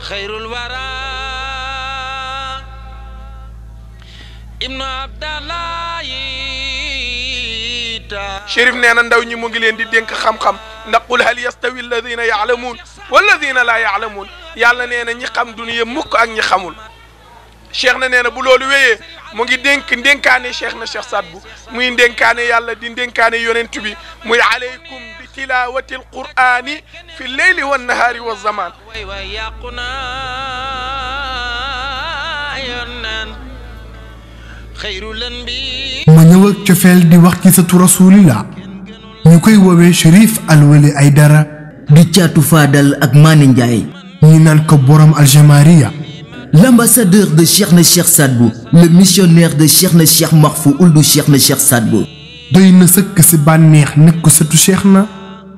xayrul wara ibnu abdallahi Chérif nee na ndaw ñi mu ngi leen di dénk xam-xam ndax qul hal yastawi alladina yaalamuun walladina laa yaalamuun yàlla nee na ñi xam duñu mukk ak ñi xamul cheikh na nee na bu loolu wéyee mu ngi ndénkaane cheikh na cheikh Saad Bou muy ndénkaane yàlla di ndénkaane yonent bi muy aleykum bi tilawati alqurani fi lleyli wannahaari wa zaman way yàquna yonan xayrul anbi ma ñëw ak cofeel di wax ci satu rasulillah ñu koy woowee Chérif Alwely Aïdara di caatu faadal ak Mané Ndiaye ñi naan ko borom Aljamariya, l'ambassadeur de Cheikhna Cheikh Saad Bou, le missionnaire de Cheikhna Cheikh Mahfou Ould Cheikhna Cheikh Saad Bou. doy na sëkk si bànneex nekk sëtu cheikh na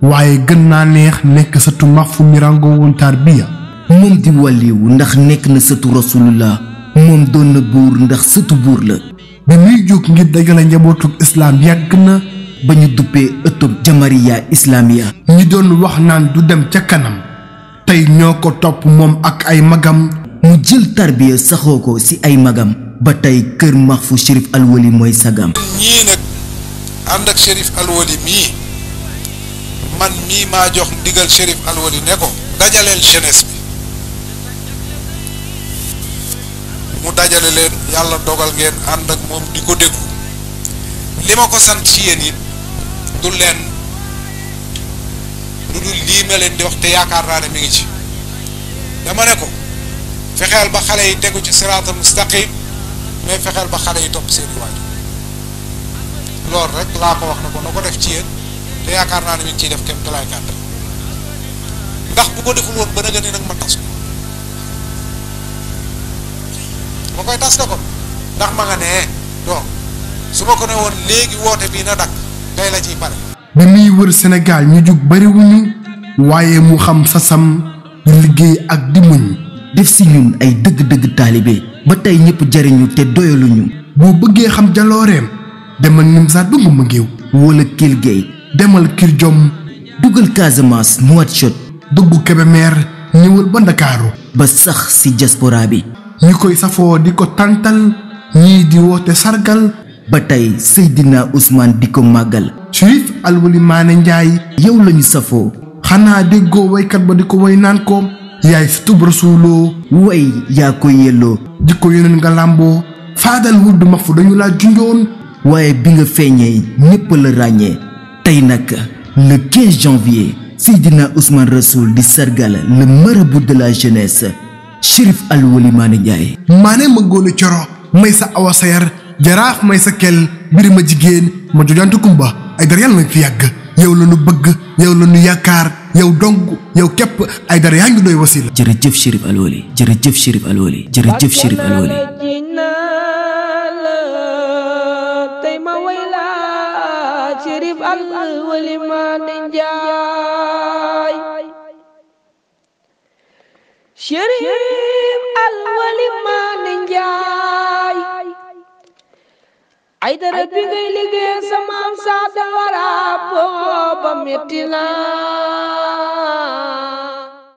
waaye gën naa neex nekk sëtu Mahfou mi rangoowul tarbiya moom di wàlliwu ndax nekk na sëtu rasulullah moom doon na buur ndax sëtu buur la. bi muy jóg ngir dajale njabootuk islaam yàgg na ba ñu duppee ëttub jamariya islamiya. ñi doon wax naan du dem ca kanam tey ñoo ko topp moom ak ay magam mu jël tarbiya saxoo ko ci ay magam ba tey kër Mahfou Chérif Alwely mooy sagam. ñii nag ànd ak Chérif Alwely mii man mii maa jox ndigal Chérif Alwely ne ko dajaleel jeunesse bi mu dajale leen yàlla dogal ngeen ànd ak moom di ko déglu li ma ko sant ci yéen it du leen lu dul lii ma leen di wax te yaakaar naa ne mi ngi ci dama ne ko fexeel ba xale yi tegu ci siraatal mustaqim mais fexeel ba xale yi topp seeni waajur loolu rek laa ko wax na ko na ko def ci yéen te yaakaar naa ne mi ngi ciy def kem talaay kàtt ndax bu ko deful woon ba nga ne nag ma tas ko ma koy tas na ko ndax ma nga ne donc su ma ko ne woon léegi woote bii na dakk tey la ciy pare. bi muy wër Sénégal ñu jug bariwuñu waaye mu xam sasam di liggéey ak di muñ def si ñun ay dëgg-dëgg taalibe ba tey ñëpp jariñu te doyaluñu. boo bëggee xam jalooreem demal Nimzaat ba Ngumba Ngeew wala Kell Gueye demal Kër Jom dugal Casamance Nouakchott dugg Kébémer ñëwal ba Ndakaaru ba sax si diaspora bi ñi koy safoo di ko tàntal ñii di woote sargal ba tey Seydina Ousmane di ko màggal. Chérif Alwely Mané Ndiaye yow lañu safoo xanaa déggoo waykat ba di ko way naan ko yaay sutub rasuloo way yaa ko yelloo di ko yeneen nga làmboo faadal wudd Mahfou dañu laa junjoon waaye bi nga feeñee ñépp la ràññee tey nag le 15 janvier Seydina Ousmane Rasoul di sargal le marabout de la jeunesse Chérif Alwely Mané Ndiaye. maane ma góone coro may sa awa sayar jaraaf may sa kel birima jigéen ma jojantu kumba Aïdara yàlla nañ fi yàgg yow la nu bëgg yow la nu yaakaar yow dong yow képp Aïdara yaa ngi doy wasila. jërëjëf Chérif Alwely jërëjëf Chérif Alwely jërëjëf Chérif Alwely. tey ma way la Chérif Alwely Mané Ndiaye Chérif Alwely Mané Ndiaye Aïdara bi ngay liggéey sama am saa dawara booba metti na